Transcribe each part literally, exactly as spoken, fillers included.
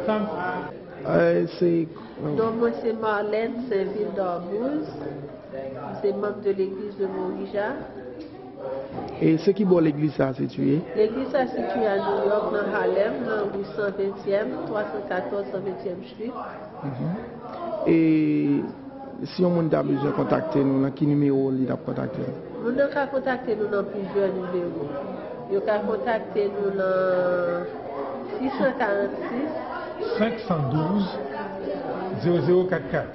Sam. Eh, se Non, mwen se Marlène Sainvil Darbouz. M se manm de legliz de Morija. E se ki bò legliz sa a sitiye? Legliz sa a sitiye a New York, nan Harlem, nan ri san ventyèm, twa san katòz san ventyèm Street. Mhm. E si yon moun ta bezwen kontakte nou, nan ki nimewo li t ap kontakte nou? Moun nan ka kontakte nou nan plizyè nimewo. Yo ka kontakte nou nan sis san karannsis, senk san douz, zewo zewo kat kat.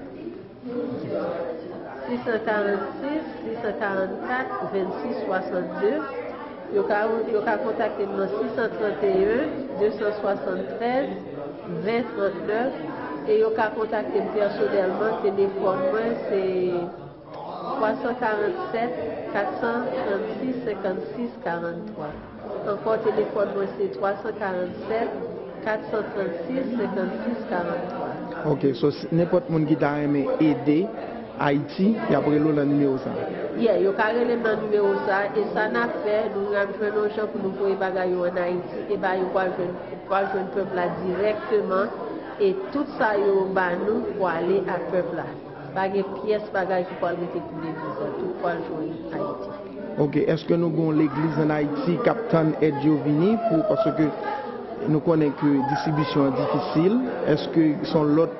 Sis san karannsis, sis san karannkat, vennsis swasannde. Yo ka, yo ka kontakte m nan sis san tranteyen, de san swasanntrèz, ven trannèf, e yo ka kontakte m pèsonèlman. Telefòn mwen se twa san karannsèt, kat san trannsis, senkannsis karanntwa. Ankò, telefòn mwen se twa san karannsèt, kat san trannsis, senkannsis karanntwa. Ok, so, si, nenpòt moun ki ta renmen ede Ayiti, y ap rele w nan nimewo sa a? Yeah, yo ka rele m nan nimewo sa a, e sa n ap fè, nou ap jwenn yon jan pou nou voye bagay yo ann Ayiti, e ba yo pral jwenn, pral jwenn pèp la dirèkteman, e tout sa yo ba nou pral ale ak pèp la. Pa gen pyès bagay ki pral rete pou legliz la, tout pral jwenn Ayiti. Ok, èske nou gen yon legliz ann Ayiti k ap tann èd yo vini pou, paske nou konnen ke distribisyon an difisil, èske se yon lòt,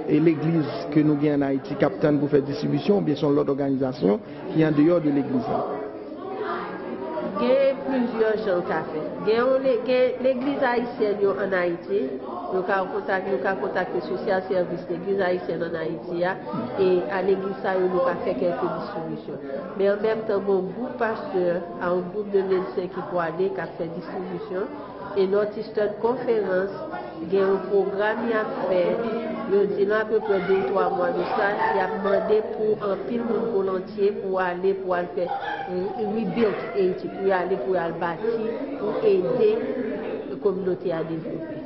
e, legliz ke nou gen ann Ayiti k ap tann pou fè distribisyon, oubyen se yon lòt òganizasyon ki andeyò de legliz la? Gen plizyè jan l ka fèt. Gen yon le-, gen legliz ayisyèn yo ann Ayiti, yo ka kontak-, yo ka kontakte Social Service legliz ayisyèn ann Ayiti a, e a legliz sa yo, nou ka fè kèlke distribisyon. Men an menm tan, gen yon gwoup pastè, a yon gwoup de medsen ki pwale, k ap fè distribisyon. E Northeastern Conference gen yon pwogram y ap fè, yo di nan apeprè de ou twa mwa de sa, y ap mande pou anpil moun volonte pou ale, pou al fè, eh, rebuild Haiti, pou y ale, pou y al bati, pou ede kominote a devlope.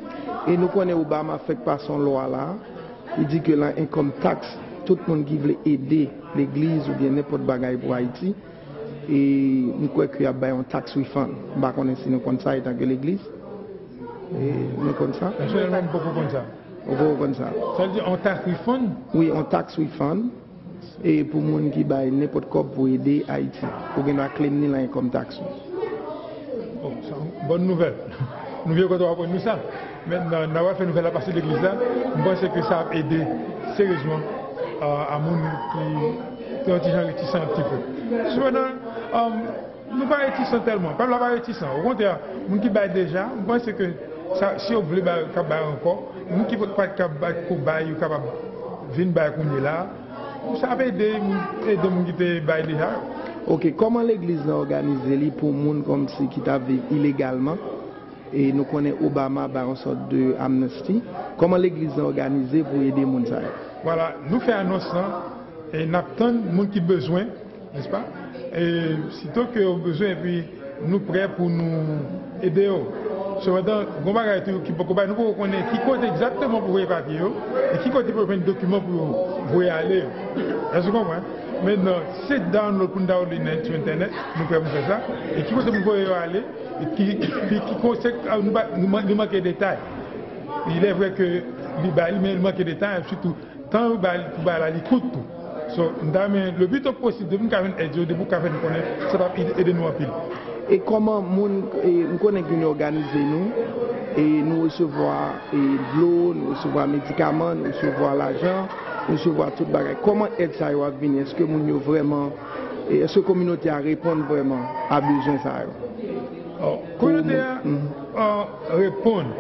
E nou konnen Obama fèk pase yon lwa la, li di ke nan income tax, tout moun ki vle ede legliz oubyen nenpòt bagay pou Ayiti, e m kwè ke y ap bay yon tax refund. M pa konnen si nou konn sa, etanke legliz. E nou konn sa? Pèsonèlman, m poko konn sa. Ou poko konn sa? Sa vle di yon tax refund? Wi, yon tax refund. E pou moun ki bay nenpòt kòb pou ede Ayiti, ou gen dwa claim li nan income tax ou. Oh, sa yon bòn nouvèl. Nou vle kote w aprann nou sa. Men nan, nan w ap fè nouvèl la pase legliz la, m panse ke sa ap ede seryezman, euh, a moun ki te yon ti jan retisan yon ti pe. Sepandan, euh, nou pa retisan tèlman. Pèp la pa retisan. Okontrè, moun ki bay deja, m panse ke sa, si yo vle bay, yo ka bay ankò. Moun ki pa t ka bay, ko bay, yo kapab vin bay kounye la. Sa ap ede moun, ede moun ki te bay deja. Ok, kòman legliz lan òganize li pou moun kòmsi ki t ap viv ilegalman? E nou konnen Obama bay yon sòt de amnesty. Kòman legliz lan òganize pou ede moun sa yo? Vwala, nou fè anons lan, e n ap tann moun ki bezwen, nèspa? E sito ke yo bezwen, epi nou prè pou nou ede yo. Sepandan, gen yon bagay tou ki poko bay, nou poko konnen ki kote egzakteman pou voye papye yo, e ki kote pou yo jwenn dokiman pou yo voye ale yo. Èske w konprann? Mentnan, si se download pou n download li nan, sou entènèt, nou prè pou n fè sa. E ki kote pou voye yo ale, e ki, ki, ki konsèy, ah, nou pa, nou man-, nou manke detay. Il est vrai que li bay li, men li manke detay, sitou tan yo bay li pou bay la, li kout tou. So, m ta renmen, le pli to posib, depi n ka jwenn èd yo, depi w ka fè nou konnen, sa t ap ede, ede nou anpil. E kòman moun, e, m konnen ke nou òganize nou, e nou resevwa, e, dlo, nou resevwa medikaman, nou resevwa lajan, nou resevwa tout bagay. Kòman èd sa yo ap vini? Èske moun yo vrèman, e, èske kominote a reponn vrèman a bezwen sa yo? Oh, kominote a, mhm, euh, reponn.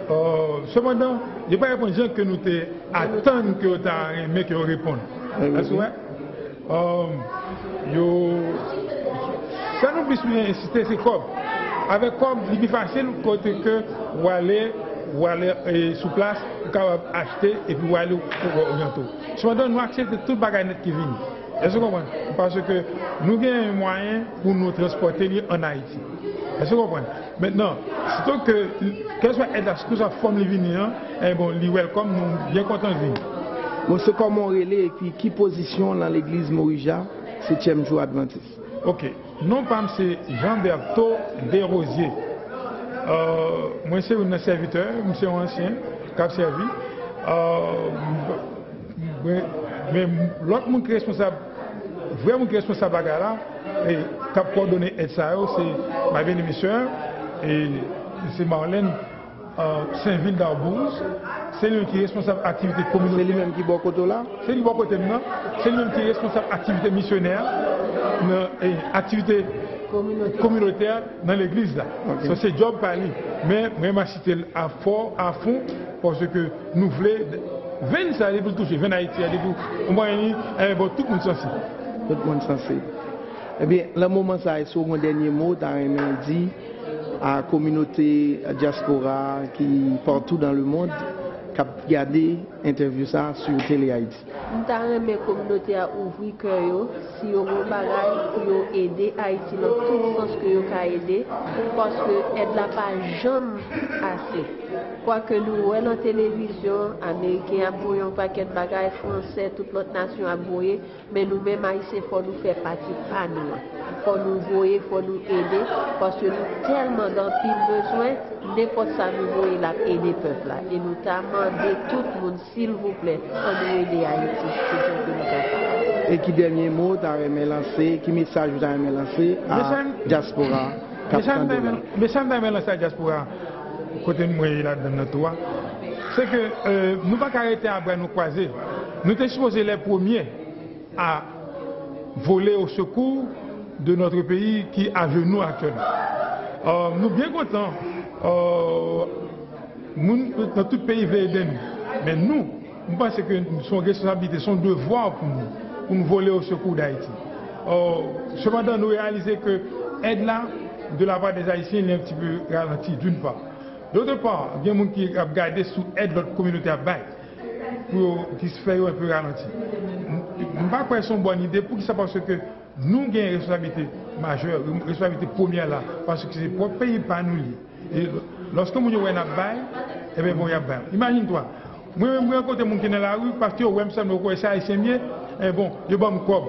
Euh, sepandan, yo pa reponn jan ke nou te atann ke yo ta renmen ke yo reponn. Èske w wè? Um, yo, sa nou plis bezwen ensiste, se kòb. Avèk kòb, li pi fasil kote ke w ale, w ale, e, sou plas, ou kapab achte, epi w ale, ou, ou oryante w. Sepandan, nou aksepte tout bagay nèt ki vini. Èske w konprann? Paske nou gen mwayen pou nou transpòte li ann Ayiti. Èske w konprann? Mentnan, sito ke, kèlkeswa èd la, sou ki fòm li vini an, e bon, li welcome, nou byen kontan l vini. Bon, se kòman w rele epi ki pozisyon w nan legliz Morija Setyèm Jou Advantis? Ok. Non pa m se Jean Bertho Desrosiers. Euh, mwen se youn nan sèvitè, m se yon ansyen k ap sèvi. Euh, mwen, men lòt moun ki responsab, vrè moun ki responsab bagay la, e k ap kowòdone èd sa yo, se my bien-aimée sœur, e se Marlène, euh, Sainville Darbouz. Se li menm ki responsab aktivite kominote. Se li menm ki bò kote w la? Se li bò kote m nan. Se li menm ki responsab aktivite misyonè, nan, e, aktivite kominotè nan legliz la. Ok. So, se djòb pa li. Men, mwen, m asiste l a fò, a fon, paske nou vle venn sa, depi l touche, venn Ayiti a, depi w konprann li, e bon, tout moun sansib. Tout moun sansib. Ebyen, nan moman sa, èske w gen yon dènye mo w ta renmen di a kominote dyaspora ki partout dans le monde k ap gade entèvyou sa a sou Tele Ayiti? M ta renmen kominote a ouvri kè yo, si yo gen yon bagay pou yo ede Ayiti nan tout sans ke yo ka ede, paske èd la pa janm ase. Kwake nou wè nan televizyon, Ameriken ap voye yon pakèt bagay, Fransè, tout lòt nasyon ap voye, men nou menm Ayisyen, fò nou fè pati pa nou an. Fò nou voye, fò nou ede, paske nou tèlman gen anpil bezwen, nenpòt sa nou voye l ap ede pèp la. E nou ta mande tout moun, silvouplè, ann nou ede Ayiti, se sa ke nou ka fè. E ki dènye mo w ta renmen lanse, ki mesaj ou ta renmen lanse a dyaspora k ap tande w la? Mesaj m ta renmen, mesaj m ta renmen lanse a dyaspora, kote mwen ye ladann nan tou a, se ke, euh, nou pa ka rete a bra nou kwaze. Nou te sipoze lè premye a voler au secours de notre pays qui à genoux actuellement. Euh, nou byen kontan, euh, moun nan tout peyi vle ede nou. Men nou, nou panse ke se yon responsablite, se yon devwa pou nou, pou nou voler au secours d'Haïti. Euh, sepandan, nou reyalize ke èd la, de la part des Haïtiens, li un petit peu ralenti, d'une part. D'autre part, gen moun ki ap gade sou èd lòt kominote ap bay pou yo, ki fè yo enpe ralanti. M, m pa kwè se yon bòn ide. Poukisa? Paske nou gen responsablite majè, responsablite premyè la, paske se pwòp peyi pa nou li ye. E lòske moun yo wè n ap bay, ebyen bon, y ap bay. Imajine twa, mwen menm, mwen rankontre moun ki nan lari, paske yo wè m sèlman, yo kwè se Ayisyen m ye, e bon, yo ban m kòb.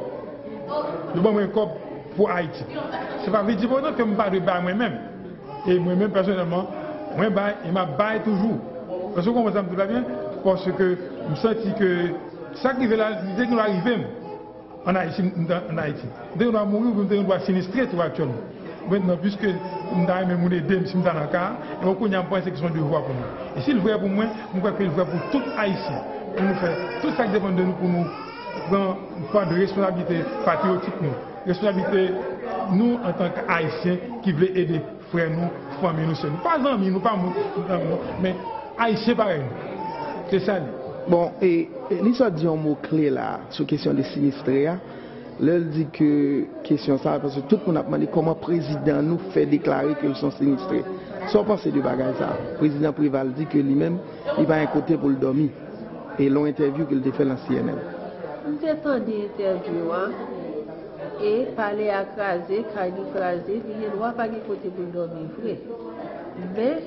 Yo ban mwen kòb pou Ayiti. Se pa vle di pou otan ke m pa dwe bay mwen menm. E mwen menm, pèsonèlman, mwen bay e m ap bay toujou. Èske w konprann sa m di w la byen? Paske m santi ke sa k rive la, li te gen dwa rive m ann Ayiti, m, m, ann Ayiti. M te gen dwa mouri oubyen m te gen dwa sinistre tou aktyèlman. Mentnan, piske m ta renmen moun ede m si m ta nan ka a, ebyen kounye a m panse ke se yon devwa pou mwen. E si l vrè pou mwen, m kwè ke l vrè pou tout Ayisyen. Pou nou fè tout sa k depann de nou pou nou pran pa de responsablite patriyotik nou. Responsablite nou antanke Ayisyen ki vle ede frè nou, fanmi nou, sè nou. Pa zanmi nou, pa moun, men Ayisyen parèy nou. Se sa li. Bon, e, e li sot di yon mo kle la sou kesyon de sinistre a. Lè l di ke kesyon sa, paske tout moun ap mande kòman prezidan nou fè deklare ke l se yon sinistre. Sa w panse de bagay sa? Prezidan Préval di ke li menm, li pa gen kote pou l dòmi. E l yon entèvyou ke l te fè nan C N N. M te tande entèvyou a, e pale a kraze, kay li kraze, li gen dwa pa gen kote pou l dòmi vre. Men,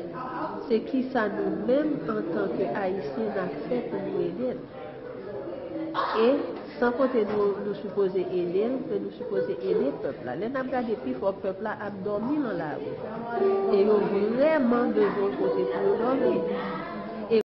se kisa nou menm, antanke Ayisyen, n ap fè pou nou ede l? E, san konte nou, nou sipoze ede l, men nou sipoze ede pèp la. Lè n ap gade pifò pèp la ap dòmi nan lari. E yo vrèman bezwen yon kote pou yo dòmi.